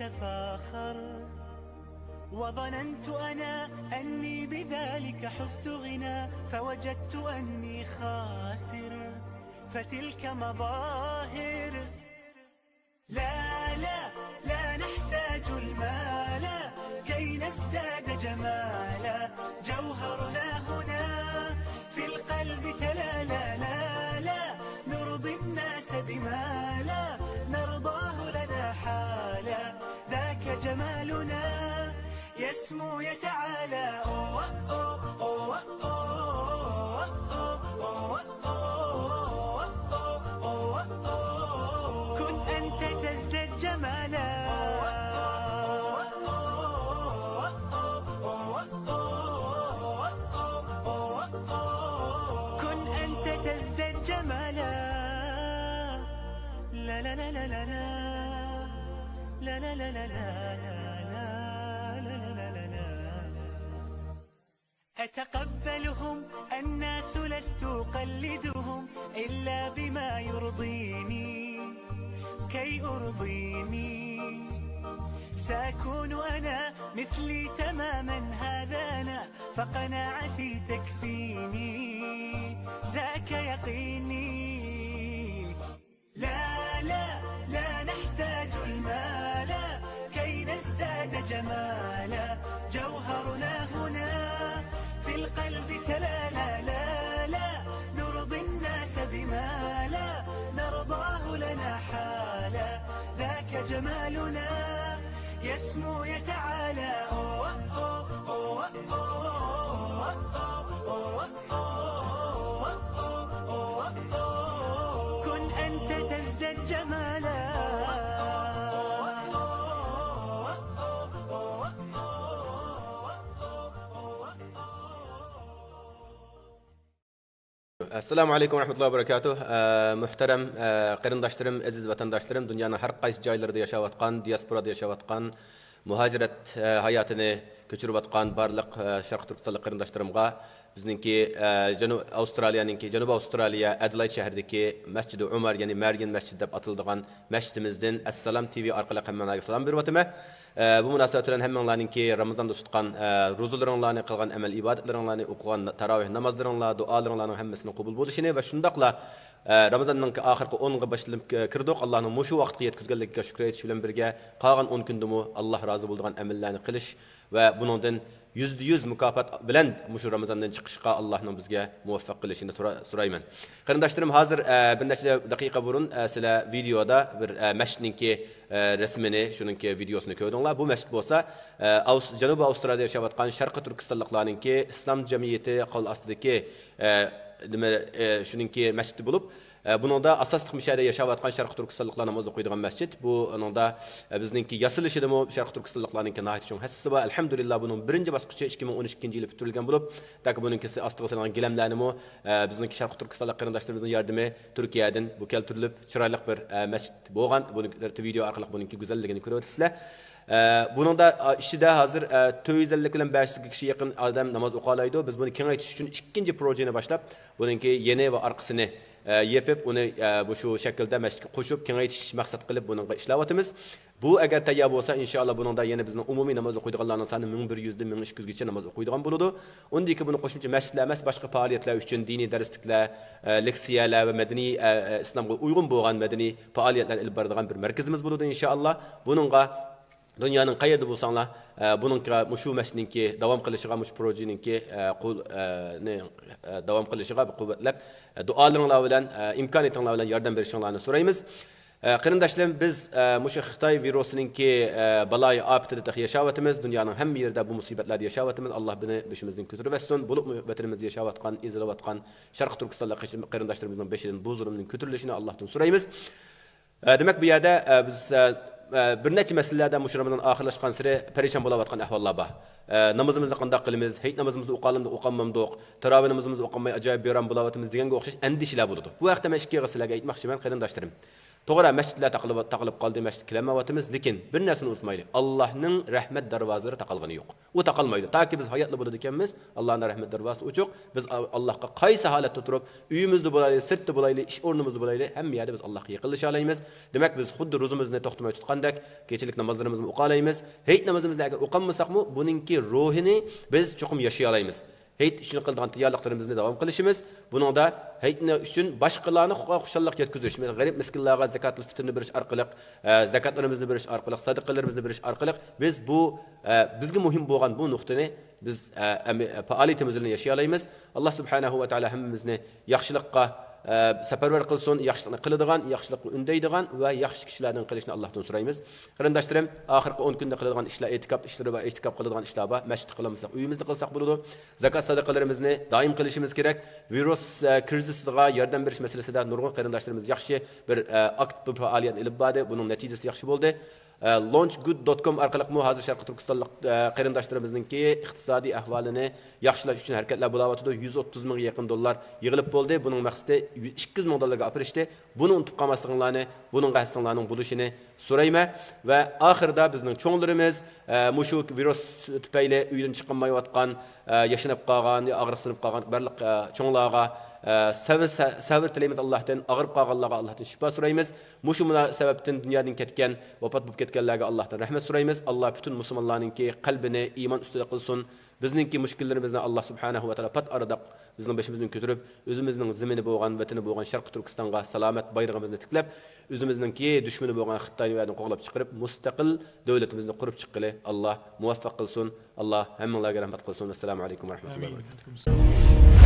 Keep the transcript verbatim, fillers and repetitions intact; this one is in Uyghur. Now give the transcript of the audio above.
تفاخر. وظننت أنا أني بذلك حزت غنى، فوجدت أني خاسر، فتلك مظاهر. لا، لا، لا نحتاج المال كي نزداد جمالا، جوهرنا هنا في القلب تلالا، لا، لا، نرضي الناس بما لا نرضاه لنا حالا، ذاك جمالنا يسمو يتعالى. أوه، أوه، أوه، أوه، أوه، أوه، أوه. كن أنت تزدد جمالا. كن أنت تزدد جمالا. لا، لا، لا، لا، لا، لا. لا، لا، لا، لا، لا، لا. أتقبلهم الناس، لست أقلدهم إلا بما يرضيني، كي أرضيني. سأكون أنا مثلي تماما، هذا أنا، فقناعتي تكفيني، ذاك يقيني. لا، لا، لا نحتاج المال كي نزداد جمالا، جوهرنا هنا في القلب تلالا، لا، لا، نرضي الناس بما لا نرضاه لنا حالا، ذاك جمالنا يسمو يتعالى. أوه، أوه، أوه، أوه، أوه، أوه. كن أنت تزدد جمالا. ئەسسالامۇ ئەلەيكۇم ۋە رەھمەتۇللاھى ۋە بەرەكاتۇھ. ئە، مۆھتەرەم، ئە، قېرىنداشلىرىم، ئەزىز ۋەتەنداشلىرىم، دۇنيانىڭ ھەر قايسى جايلىرىدا ياشاۋاتقان، دىياسپورادا ياشاۋاتقان، مۇھاجىرەت، ئە، ھاياتىنى كۆچۈرۈۋاتقان بارلىق، ئە، شەرقىي تۈركىستانلىق قېرىنداشلىرىمغا بىزنىڭكى، ئە، جەنۇب ئاۋسترالىيەنىڭكى، جەنۇبىي ئاۋسترالىيە، ئەدېلايد شەھىرىدىكى مەسچىدى ئۇمار، يەنى مەرگىن مەسچىت دەپ ئاتىلىدىغان مەسچىتىمىزدىن ئەسسالام تىۋى ئارقىلىق ھەممىڭلارغا سالام بېرىۋاتىمەن. ئە، بۇ مۇناسىۋەت بىلەن ھەممىڭلارنىڭكى رامىزاندا تۇتقان، ئە، روزىلىرىڭلارنى، قىلغان ئەمەل ئىبادەتلىرىڭلارنى، ئوقۇغان تاراۋىھ نامازلىرىڭلار، دۇئالىرىڭلارنىڭ ھەممىسىنىڭ قوبۇل بولۇشىنى ۋە شۇنداقلا، ئە، رامىزاننىڭكى ئاخىرقى ئونغا باشلىنىپ ك-، كىردۇق. ئاللاھنىڭ مۇشۇ ۋاقىتقا يەتكۈزگەنلىكىگە شۈكۈر ئېيتىش بىلەن بىرگە، قالغان ئون كۈندىمۇ ئاللاھ رازى بولىدىغان ئەمەللەرنى قىلىش ۋە بۇنىڭدىن يۈزدە يۈز مۇكاپات بىلەن مۇشۇ رامىزاندىن چىقىشقا ئاللاھنىڭ بىزگە مۇۋەپپەق قىلىشىنى تۇرا-، سورايمەن. قېرىنداشلىرىم، ھازىر، ئە، بىر نەچچە دەقىقە بۇرۇن، ئە، سىلەر ۋىدېئودا بىر، ئە، مەسچىتنىڭكى، ئە، رەسىمىنى، شۇنىڭكى ۋىدېئوسىنى كۆردۈڭلار. بۇ مەسچىت بولسا، ئە، ئاۋس-، جەنۇبىي ئاۋسترالىيەدە ياشاۋاتقان شەرقىي تۈركىستانلىقلارنىڭكى ئىسلام جەمئىيىتى قول ئاستىدىكى، ئە، نېمە، ئە، شۇنىڭكى مەسچىتى بولۇپ، ئە، بۇنىڭدا ئاساسلىق مۇشۇ يەردە ياشاۋاتقان شەرقىي تۈركىستانلىقلار ناماز ئوقۇيدىغان مەسچىت. بۇنىڭدا، ئە، بىزنىڭكى ياسىلىشىدىمۇ شەرقىي تۈركىستانلىقلارنىڭكى ناھايىتى چوڭ ھەسسىسى بار. ئەلھەمدۇلىللا، بۇنىڭ بىرىنچى باسقۇچى ئىككى مىڭ ئون ئىككىنچى يىلى پۈتتۈرۈلگەن بولۇپ، تاكى بۇنىڭكى ئاستىغا سېلىنغان گىلەملەرنىمۇ، ئە، بىزنىڭكى شەرقىي تۈركىستانلىق قېرىنداشلارىمىزنىڭ ياردىمى، تۈركىيەدىن بۇ كەلتۈرۈلۈپ، چىرايلىق بىر، ئە، مەسچىت بولغان. بۇنى ۋىدېئو ئارقىلىق بۇنىڭكى گۈزەللىكىنى كۆرۈۋاتىسىلەر. ئە، بۇنىڭدا، ئا، ئىچىدە ھازىر، ئە، تۆت يۈز ئەللىك بىلەن بەش يۈزگە كىشى يېقىن ئادەم ناماز ئوقۇيالايدۇ. بىز بۇنى كېڭەيتىش ئۈچۈن ئىككىنچى پروژىنى باشلاپ، بۇنىڭكى يېنى ۋە ئارقىسىنى، ئە، يېپىپ، ئۇنى، ئە، مۇشۇ شەكىلدە مەسچىتكە قوشۇپ، كېڭەيتىش مەقسەت قىلىپ بۇنىڭغا ئىشلەۋاتىمىز. بۇ ئەگەر تەييار بولسا، ئىنشائاللا، بۇنىڭدا يەنە بىزنىڭ ئومۇمىي ناماز ئوقۇيدىغانلارنىڭ سانى مىڭ بىر يۈزدىن مىڭ ئىككى يۈزگىچە ناماز ئوقۇيدىغان بولىدۇ. ئۇندىن كېيىن بۇنى قوشۇمچە مەسچىتلەر ئەمەس، باشقا پائالىيەتلەر ئۈچۈن دىنىي دەرسلىكلەر، ئە، لېكسىيەلەر ۋە مەدەنىي، ئە، ئە، ئىسلامغا ئۇيغۇن بولغان مەدەنىي پائالىيەتلەرنى ئېلىپ بارىدىغان بىر مەركىزىمىز بولىدۇ، ئىنشائاللا. بۇنىڭغا دۇنيانىڭ قەيەردە بولساڭلار، ئە، بۇنىڭغا، مۇشۇ مەسچىتنىڭكى داۋام قىلىشىغا، مۇشۇ پروژېنىڭكى، ئە، قۇل-، ئە، نى، ئە، داۋام قىلىشىغا بىر قۇۋۋەتلەپ، ئە، دۇئالىرىڭلار بىلەن، ئە، ئىمكانىيىتىڭلار بىلەن ياردەم بېرىشىڭلارنى سورايمىز. ئە، قېرىنداشلىرىم، بىز، ئە، مۇشۇ خىتاي ۋىرۇسىنىڭكى، ئە، بالايى ئاپىتىدە تېخى ياشاۋاتىمىز. دۇنيانىڭ ھەممە يېرىدە بۇ مۇسىبەتلەردە ياشاۋاتىمىز. ئاللا بۇنى بېشىمىزدىن كۆتۈرۈۋەتسۇن. بولۇپمۇ ۋەتىنىمىزدە ياشاۋاتقان، ئېزىلىۋاتقان شەرقىي تۈركىستانلىق قېرىنداشلىرىمىزنىڭ بېشىدىن بۇ زۇلۇمنىڭ كۆتۈرۈلۈشىنى ئاللاھتىن سورايمىز. ئە، دېمەك، بۇ يەردە، ئە، بىز، ئە، ئە، بىر نەچچە مەسىلىلەردە مۇشۇ رامىزان ئاخىرلاشقانسېرى پەرىشان بولاۋاتقان ئەھۋاللار بار. ئە، نامىزىمىزنى قانداق قىلىمىز؟ ھېيت نامىزىمىزنى ئوقۇيالامدۇق، ئوقۇيالمامدۇق؟ تاراۋىھ نامىزىمىزنى ئوقۇيالماي ئاجايىپ بىئارام بولاۋاتىمىز دېگەنگە ئوخشاش ئەندىشىلەر بولىدۇ. بۇ ھەقتە مەن ئىككى ئېغىز سىلەرگە ئېيتماقچىمەن، قېرىنداشلىرىم. توغرا، مەسچىتلەر تاقىلىپ، تاقىلىپ قالدى، مەسچىتكە كېلەلمەيۋاتىمىز، لېكىن بىر نەرسىنى ئۇنتۇمايلى، ئاللاھنىڭ رەھمەت دەرۋازىلىرى تاقالغىنى يوق. ئۇ تاقالمايدۇ. تاكى بىز ھاياتلا بولىدىكەنمىز، ئاللاھنىڭ رەھمەت دەرۋازىسى ئوچۇق. بىز ئا-، ئاللاھقا قايسى ھالەتتە تۇرۇپ، ئۆيىمىزدە بولايلى، سىرتتا بولايلى، ئىش ئورنىمىزدا بولايلى، ھەممە يەردە بىز ئاللاھقا يېقىنلىشالايمىز. دېمەك، بىز خۇددى روزىمىزنى توختىماي تۇتقاندەك، كېچىلىك نامازلىرىمىزنى ئوقۇيالايمىز. ھېيت نامىزىمىزنى ئەگەر ئوقۇمىساقمۇ، بۇنىڭكى روھىنى بىز چوقۇم ياشىيالايمىز. ھېيت ئۈچۈن قىلىدىغان تەييارلىقلىرىمىزنى داۋام قىلىشىمىز. بۇنىڭدا ھېيتنى ئۈچۈن باشقىلارنى خۇ-، خۇشاللىق يەتكۈزۈش، غېرىب مىسكىنلارغا زاكاتۇل فىتىرنى بېرىش ئارقىلىق، ئە، زاكاتلىرىمىزنى بېرىش ئارقىلىق، سەدىقىلىرىمىزنى بېرىش ئارقىلىق بىز بۇ، ئە، بىزگە مۇھىم بولغان بۇ نۇقتىنى بىز، ئە، ئەمە-، پائالىيىتىمىز بىلەن ياشىيالايمىز. ئاللا سۇبھانەھۇ ۋە تائالا ھەممىمىزنى ياخشىلىققا، ئە، سەپەرۋەر قىلسۇن، ياخشىلىقنى قىلىدىغان، ياخشىلىققا ئۈندەيدىغان ۋە ياخشى كىشىلەردىن قىلىشنى ئاللاھتىن سورايمىز. قېرىنداشلىرىم، ئاخىرقى ئون كۈندە قىلىدىغان ئىشلار، ئېتىكاپ ئىشلىرى بار، ئېتىكاپ قىلىدىغان ئىشلار بار. مەسچىتتە قىلالمىساق، ئۆيىمىزدە قىلساق بولىدۇ. زاكات سەدىقىلىرىمىزنى دائىم قىلىشىمىز كېرەك. ۋىرۇس، ئە، كىرىزىسىغا ياردەم بېرىش مەسىلىسىدە نۇرغۇن قېرىنداشلىرىمىز ياخشى بىر، ئە، ئاكتىپ بىر پائالىيەتنى ئېلىپ باردى. بۇنىڭ نەتىجىسى ياخشى بولدى. ئە، لونچ گۇد دوت كوم ئارقىلىقمۇ ھازىر شەرقىي تۈركىستانلىق، ئە، قېرىنداشلىرىمىزنىڭكى ئىقتىسادىي ئەھۋالىنى ياخشىلاش ئۈچۈن ھەرىكەتلەر بولاۋاتىدۇ. يۈز ئوتتۇز مىڭغا يېقىن دوللار يىغىلىپ بولدى. بۇنىڭ مەقسىتى ئىككى يۈز مىڭ دوللارغا ئاپىرىشتى. بۇنى ئۇنتۇپ قالماسلىقىڭلارنى، بۇنىڭغا ھەسسىڭلارنىڭ بولۇشىنى سورايمەن. ۋە ئاخىرىدا بىزنىڭ چوڭلىرىمىز، ئە، مۇشۇ ۋىرۇس تۈپەيلى ئۆيدىن چىقالمايۋاتقان، ئە، ياشىنىپ قالغان يا ئاغرىقسىنىپ قالغان بارلىق، ئە، چوڭلارغا، ئە، سەۋر، سە-، سەۋر تىلەيمىز ئاللاھتىن. ئاغرىپ قالغانلارغا ئاللاھتىن شىپا سورايمىز. مۇشۇ مۇنا-، سەۋەبتىن دۇنيادىن كەتكەن، ۋاپات بولۇپ كەتكەنلەرگە ئاللاھتىن رەھمەت سورايمىز. ئاللا پۈتۈن مۇسۇلمانلارنىڭكى قەلبىنى ئىمان ئۈستىدە قىلسۇن. بىزنىڭكى مۈشكۈللىرىمىزنى ئاللا سۇبھانەھۇ ۋە تائالا پات ئارىدا بىزنىڭ بېشىمىزدىن كۆتۈرۈپ، ئۆزىمىزنىڭ زېمىنى بولغان، ۋەتىنى بولغان شەرقىي تۈركىستانغا سالامەت بايرىقىمىزنى تىكلەپ، ئۆزىمىزنىڭكى دۈشمىنى بولغان خىتاينى ئۇ يەردىن قوغلاپ چىقىرىپ، مۇستەقىل دۆلىتىمىزنى قۇرۇپ چىققىلى ئاللا مۇۋەپپەق قىلسۇن. ئاللا ھەممىڭلارغا رەھمەت قىلسۇن. ئەسسالامۇ ئەلەيكۇم ۋە رەھمەتۇللاھى ۋە بەرىكاتۇھ.